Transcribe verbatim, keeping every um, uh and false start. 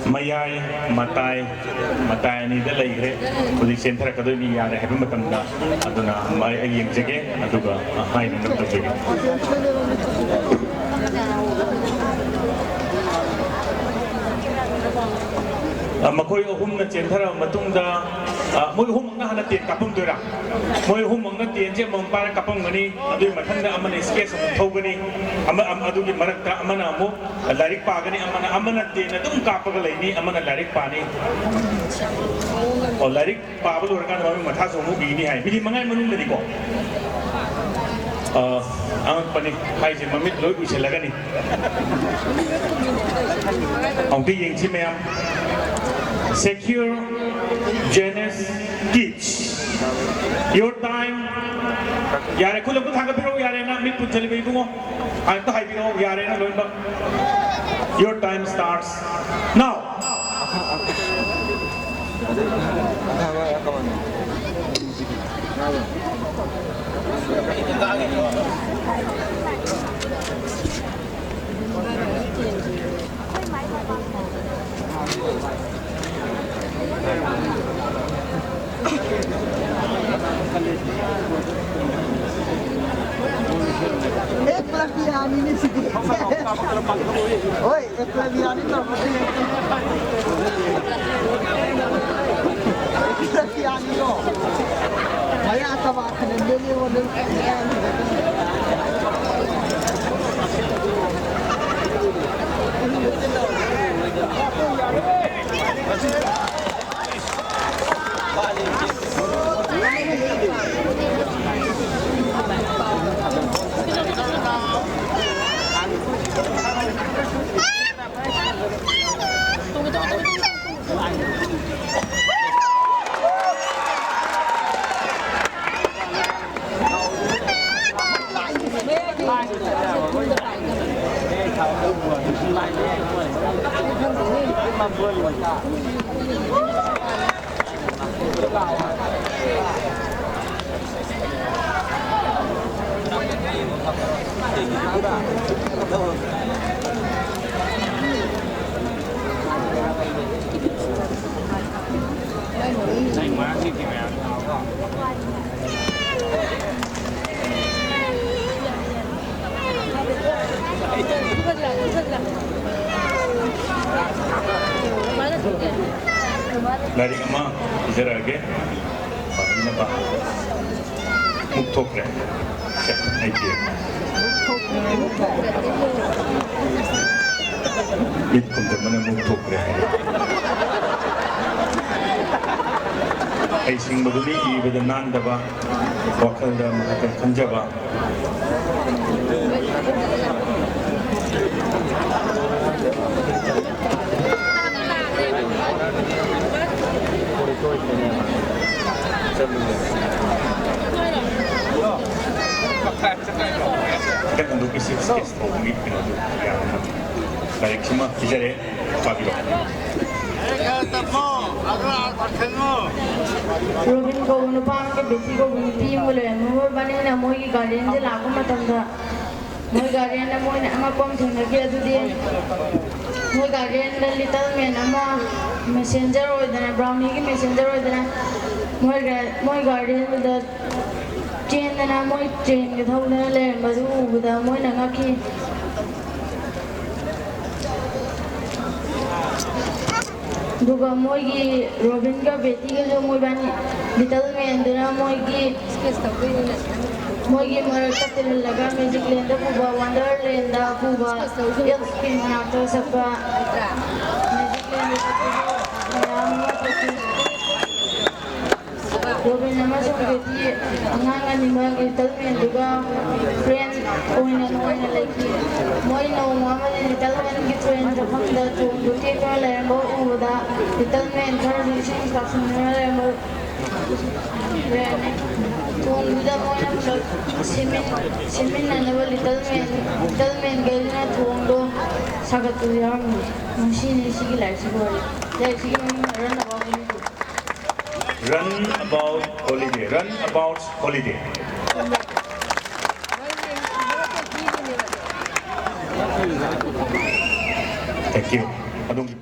ꯃꯌꯥꯏ, ꯃꯇꯥꯏ, ꯃꯇꯥꯏ ꯑꯅꯤꯗ ꯂꯩꯈ꯭ꯔꯦ꯫ ꯍꯧꯖꯤꯛ ꯆꯦꯟꯊꯔꯛꯀꯗꯣꯏꯅꯤ, ꯌꯥꯔꯦ ꯍꯥꯏꯕ ꯃꯇꯝꯗ꯫ ꯑꯗꯨꯅ ꯑꯩ ꯌꯦꯡꯖꯒꯦ, ꯑꯗꯨꯒ ꯍꯥꯏꯅꯅꯕ ꯇꯧꯖꯒꯦ꯫ ꯑ, ꯃꯈꯣꯏ ꯑꯍꯨꯝꯅ ꯆꯦꯟꯊꯔꯕ ꯃꯇꯨꯡꯗ, ꯑ, ꯃꯣꯏ ꯑꯍꯨꯝꯃꯛꯅ ꯍꯥꯟꯅ ꯇꯦꯟ ꯀꯥꯞꯄꯝꯗꯣꯏꯔꯥ? ꯃꯣꯏ ꯑꯍꯨꯝꯃꯛꯅ ꯇꯦꯟꯁꯦ ꯑꯃꯃꯝ ꯄꯥꯏꯔ ꯀꯥꯞꯄꯝꯒꯅꯤ꯫ ꯑꯗꯨꯒꯤ ꯃꯊꯪꯗ ꯑꯃꯅ ꯏꯁꯀꯦꯠꯁ ꯑꯃꯨꯛ ꯊꯧꯒꯅꯤ꯫ ꯑꯃ, ꯑꯃ, ꯑꯗꯨꯒꯤ ꯃꯔꯛꯇ ꯑꯃꯅ ꯑꯃꯨꯛ ꯂꯥꯏꯔꯤꯛ ꯄꯥꯒꯅꯤ, ꯑꯃꯅ, ꯑꯃꯅ ꯇꯦꯟ ꯑꯗꯨꯝ ꯀꯥꯞꯄꯒ ꯂꯩꯅꯤ, ꯑꯃꯅ ꯂꯥꯏꯔꯤꯛ ꯄꯥꯅꯤ꯫ ꯑꯣ, ꯂꯥꯏꯔꯤꯛ ꯄꯥꯕ ꯂꯣꯏꯔꯀꯥꯟꯗ ꯃꯃꯤꯡ ꯃꯊꯥꯁꯨ ꯑꯃꯨꯛ ꯏꯅꯤ ꯍꯥꯏ꯫ ꯃꯤꯅꯤꯠ ꯃꯉꯥꯒꯤ ꯃꯅꯨꯡꯗꯗꯤꯀꯣ꯫ ꯑ, ꯑꯉꯛꯄꯅꯤ ꯍꯥꯏꯁꯦ, ꯃꯃꯤꯠ ꯂꯣꯏ ꯎꯏꯁꯤꯜꯂꯒꯅꯤ꯫ ꯑꯃꯨꯛꯇ ꯌꯦꯡꯁꯤ ꯃꯌꯥꯝ꯫ Secure Janus Kids. Your time. ꯌꯥꯔꯦ, ꯈꯨꯠ ꯑꯝꯇ ꯊꯥꯡꯒꯠꯄꯤꯔꯛꯎ, ꯌꯥꯔꯦ, ꯅꯪ ꯃꯤꯠ ꯄꯨꯟꯁꯤꯜꯂꯤꯕ ꯏꯕꯨꯡꯉꯣ꯫ ꯑꯝꯇ ꯍꯥꯏꯕꯤꯔꯛꯑꯣ, ꯌꯥꯔꯦ, ꯅꯪ ꯂꯣꯏꯅꯃꯛ꯫ Your time starts now. ꯑꯦ, ꯀ꯭ꯂꯕꯀꯤ ꯌꯥꯝꯃꯤꯅꯦ ꯁꯤꯗꯤ꯫ ꯍꯣꯏ, ꯑꯦ, ꯀ꯭ꯂꯕ ꯌꯥꯝꯃꯤ ꯇꯧꯕꯗꯤ꯫ ꯀ꯭ꯂꯕꯀꯤ ꯌꯥꯝꯃꯤꯀꯣ꯫ ꯃꯌꯥ ꯀꯕꯥ ꯈꯅꯟꯗꯣꯏꯅꯦ, ꯑꯩꯉꯣꯟꯗ꯫ ꯂꯥꯏꯔꯤꯛ ꯑꯃ ꯄꯤꯖꯔꯛꯑꯒꯦ꯫ ꯄꯥꯕꯤꯅꯕ꯫ ꯃꯨꯛ ꯊꯣꯛꯈ꯭ꯔꯦ꯫ ꯁꯦ, ꯑꯩꯒꯤ ꯃꯤꯠ ꯈꯨꯝꯖꯟꯕꯅ ꯃꯨꯛ ꯊꯣꯛꯈ꯭ꯔꯦ ꯍꯥꯏꯔꯦ꯫ ꯍꯩꯁꯤꯡꯕꯗꯨꯅꯤ ꯏꯕꯗ ꯅꯥꯟꯗꯕ, ꯋꯥꯈꯜꯗ ꯃꯍꯥꯛꯇ ꯈꯟꯖꯕ꯫ ꯈꯤꯇꯪ ꯍꯟꯗꯣꯛꯄꯤꯁꯤ, sketch ꯇꯧꯕꯒꯤ ꯀꯩꯅꯣꯗꯨ ꯌꯥꯝꯅ꯫ ꯂꯥꯏꯔꯤꯛꯁꯤꯃ ꯄꯤꯖꯔꯦ, ꯄꯥꯕꯤꯔꯣ꯫ ꯔꯣꯕꯤꯟ ꯀꯧꯕ ꯅꯨꯄꯥ ꯑꯃꯒ ꯕꯦꯇꯤ ꯀꯧꯕ ꯅꯨꯄꯤ ꯑꯃꯒ ꯂꯩꯔꯝꯃꯤ꯫ ꯃꯣꯏꯕꯥꯅꯤꯅ ꯃꯣꯏꯒꯤ ꯒꯥꯔꯗꯦꯟꯁꯦ ꯂꯥꯛꯄ ꯃꯇꯝꯗ ꯃꯣꯏ ꯒꯥꯔꯗꯦꯟꯗ ꯃꯣꯏꯅ ꯑꯉꯛꯄ ꯑꯃ ꯊꯦꯡꯅꯈꯤ꯫ ꯑꯗꯨꯗꯤ ꯃꯣꯏ ꯒꯥꯔꯗꯦꯟꯗ ꯂꯤꯇꯜ ꯃꯦꯟ ꯑꯃ ꯃꯦꯁꯦꯟꯖꯔ ꯑꯣꯏꯗꯅ, ꯕ꯭ꯔꯥꯎꯅꯤꯒꯤ ꯃꯦꯁꯦꯟꯖꯔ ꯑꯣꯏꯗꯅ ꯃꯣꯏ ꯒꯥ-, ꯃꯣꯏ ꯒꯥꯔꯗꯦꯟꯗꯨꯗ ꯆꯦꯟꯗꯅ ꯃꯣꯏ ꯇ꯭ꯔꯦꯟꯒ ꯊꯧꯗꯅ ꯂꯩꯔꯝꯕꯗꯨ ꯎꯕꯗ ꯃꯣꯏꯅ ꯉꯛꯈꯤ꯫ ꯑꯗꯨꯒ ꯃꯣꯏꯒꯤ ꯔꯣꯕꯤꯟꯒ ꯕꯦꯇꯤꯒꯁꯨ ꯃꯣꯏꯕꯥꯅꯤ ꯂꯤꯇꯜ ꯃꯦꯟꯗꯨꯅ ꯃꯣꯏꯒꯤ, ꯃꯣꯏꯒꯤ ꯃꯔꯛꯇ ꯇꯤꯜꯍꯜꯂꯒ ꯃꯦꯖꯤꯛ ꯂꯦꯟꯗ ꯄꯨꯕ, ꯋꯥꯟꯗꯔ ꯂꯦꯟꯗ ꯄꯨꯕ, ꯑꯦꯜꯐꯀꯤ ꯃꯅꯥꯛꯇ ꯆꯠꯄ, ꯃꯦꯖꯤꯛ ꯂꯦꯟꯗ ꯆꯠꯄꯁꯨ ꯃꯌꯥꯝ ꯑꯃ ꯊꯣꯛꯈꯤ꯫ ꯔꯣꯕꯤꯟ ꯑꯃꯁꯨꯡ ꯕꯦꯇꯤ ꯑꯉꯥꯡ ꯑꯅꯤꯃꯛ ꯂꯤꯇꯜ ꯃꯦꯟꯗꯨꯒ ꯐ꯭ꯔꯦꯟ ꯑꯣꯏꯅ ꯅꯨꯡꯉꯥꯏꯅ ꯂꯩꯈꯤ꯫ ꯃꯣꯏ ꯅꯣꯡꯃ ꯑꯃꯗꯤ ꯂꯤꯇꯜ ꯃꯦꯟꯒꯤ ꯇ꯭ꯔꯦꯟ ꯆꯠꯐꯝꯗ ꯊꯣꯡꯗꯨ ꯇꯦꯛꯇꯨꯅ ꯂꯩꯔꯝꯕ ꯎꯕꯗ ꯂꯤꯇꯜ ꯃꯦꯟ ꯈꯔꯁꯨ ꯏꯁꯤꯡ ꯀꯥꯞꯁꯤꯟꯗꯨꯅ ꯂꯩꯔꯝꯕ ꯂꯩꯔꯝꯃꯤ꯫ ꯊꯣꯡꯗꯨꯗ ꯃꯣꯏꯅ ꯄꯨꯂꯞ ꯁꯦꯝꯃꯤꯟ-, ꯁꯦꯝꯃꯤꯟꯅꯅꯕ ꯂꯤꯇꯜ ꯃꯦꯟ, ꯂꯤꯇꯜ ꯃꯦꯟꯈꯩꯗꯨꯅ ꯊꯣꯡꯗꯣ ꯁꯥꯒꯠꯄꯁꯨ ꯌꯥꯎꯔꯝꯃꯤ꯫ ꯉꯁꯤꯅꯤ ꯁꯤꯒꯤ ꯂꯥꯏꯔꯤꯛꯁꯤꯒꯤ ꯋꯥꯔꯤ꯫ ꯂꯥꯏꯔꯤꯛꯁꯤꯒꯤ ꯃꯃꯤꯡꯅ Run About Holiday꯫ Run About Holiday꯫ Run About Holiday꯫ Thank you꯫ ꯑꯗꯣꯝꯒꯤ